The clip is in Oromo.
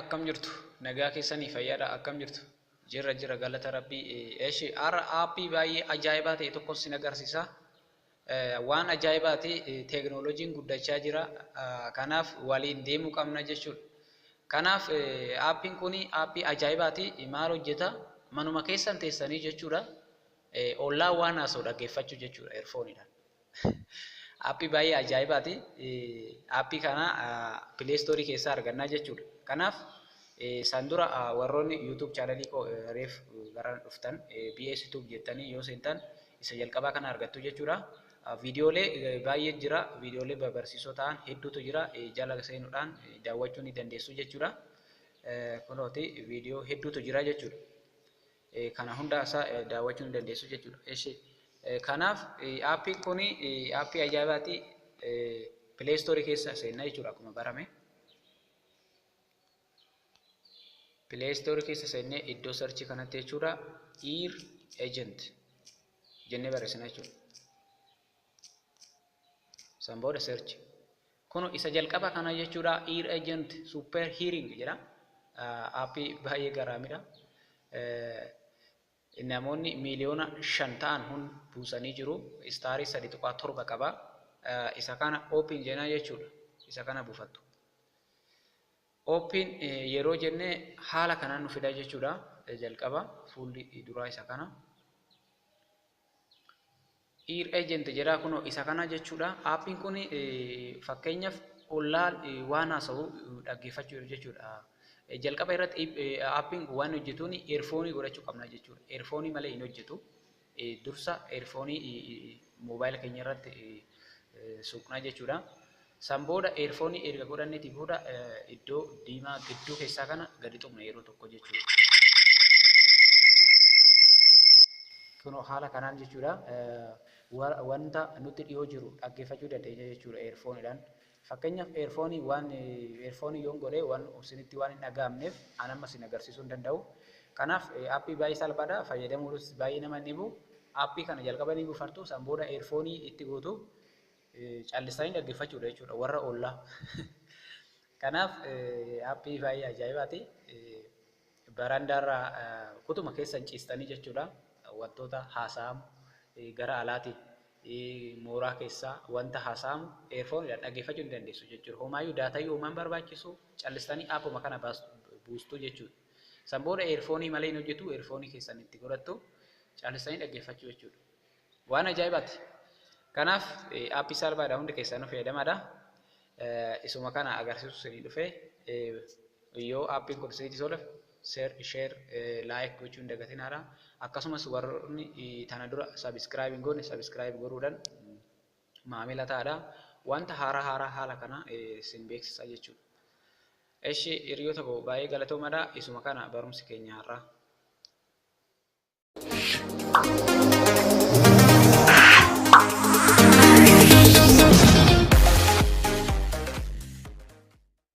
Akkam jirtu? Nagaa keessanii fayyaadha akkam jirtu? Jirra jira galata rabbii. Eshi har'a aappii baay'ee ajaa'ibaa ta'e tokko sin agarsiisa. Waan ajaa'ibaati teeknooloojiin guddachaa jira. Kanaaf waliin deemuu qabna jechuudha. Kanaaf aappiin kun aappii ajaa'ibaati. Maal hojjeta? Manuma keessan teessanii jechuudha. Ollaa waan haasa'u dhaggeeffachuu jechuudha eerfooniidhaan. Aappii baay'ee ajaa'ibaati. Aappii kana Play Store keessaa argannaa jechuudha. Kanaaf san dura warroonni YouTube chaanalii koo reef gara dhuftan BS Tube jettanii yoo seentan isa jalqabaa kana argattu jechuudha. Viidiyoolee baay'ee jira. Viidiyoolee barsiisoo ta'an hedduutu jira. Jala seenuudhaan daawwachuu ni dandeessu jechuudha. Kunooti viidiyoo hedduutu jira jechuudha. Kana hunda isaa daawwachuu ni dandeessu jechuudha. Eshi kanaaf aappiin kun aappii ajaa'ibaati. Play Store keessa seenna jechuudha akkuma barame. Play Store keessa seennee iddoo search kanatti jechuudha Ear Agent jennee barreessina jechuudha. San booda search. Kun isa jalqaba kana jechuudha Ear Agent Super Hearing jedha. Aappii baay'ee garaamidha. Namoonni miiliyoona 5 ta'an hun buusanii jiru. Istaarii 3.7 qaba. Isa kana open jenna jechuudha. Isa kana buufattu. Open yeroo jenne haala kanaan nu fida jechuudha. Jalqaba fuulli duraa isa kana. Ear Agent jedha kunoo isa kana jechuudha. Aappiin kun fakkeenyaaf ollaan waan haasa'u dhaggeeffachuu jechuudha. Jalqaba irratti aappiin waan hojjetuun eerfoonii godhachuu qabna jechuudha. Eerfoonii malee hin hojjetu. Dursa eerfoonii moobaayila keenya irratti suuqnaa jechuudha. San booda eerfoonii erga godhanneetii booda iddoo diimaa gidduu keessaa kana gadi tuqna yeroo tokko jechuudha. Kunoo haala kanaan jechuudha wanta nutti dhiyoo jiru dhaggeeffachuu dandeenya jechuudha eerfooniidhaan. Fakkeenyaaf eerfoonii waan eerfoonii yoon godhe waan isinitti waan hin dhaga'amneef an amma isin agarsiisuu hin danda'u. Kanaaf aappii baay'ee salphaadha fayyadamuunis baay'ee nama hin dhibu. Aappii kana jalqaba ni buufattu san booda eerfoonii itti gootu callistanii dhaggeeffachuudha jechuudha warra ollaa. Kanaaf aappii baay'ee ajaa'ibaati. Barandaarra kutuma keessan ciistanii jechuudha wantoota haasa'amu gara alaatiin mooraa keessaa wanta haasa'amu eerfooniidhaan dhaggeeffachuu ni dandeessu jechuudha. Homaayyuu daatayyuu homaan barbaachisu callistanii aappuma kana buustuu jechuudha. San booda eerfoonii malee hin hojjetu eerfoonii keessan itti godhattu callistanii dhaggeeffachuu jechuudha. Waan ajaa'ibaati. Kanaaf aappii salphaadha hundi keessanuu fayyadamaadha. Isuma kana agarsiisu isinii dhufe yoo aappiin kun isinitti tole share like gochuu hin dagatinaadha. Akkasumas warroonni tana dura subscribe hin goone subscribe godhuudhaan maamila ta'aadha. Wanta haaraa haaraa haala kana isin beeksisa jechuudha. Eshi hiriyoota koo baay'ee galatoomaadha. Isuma kana barumsi keenya har'aa.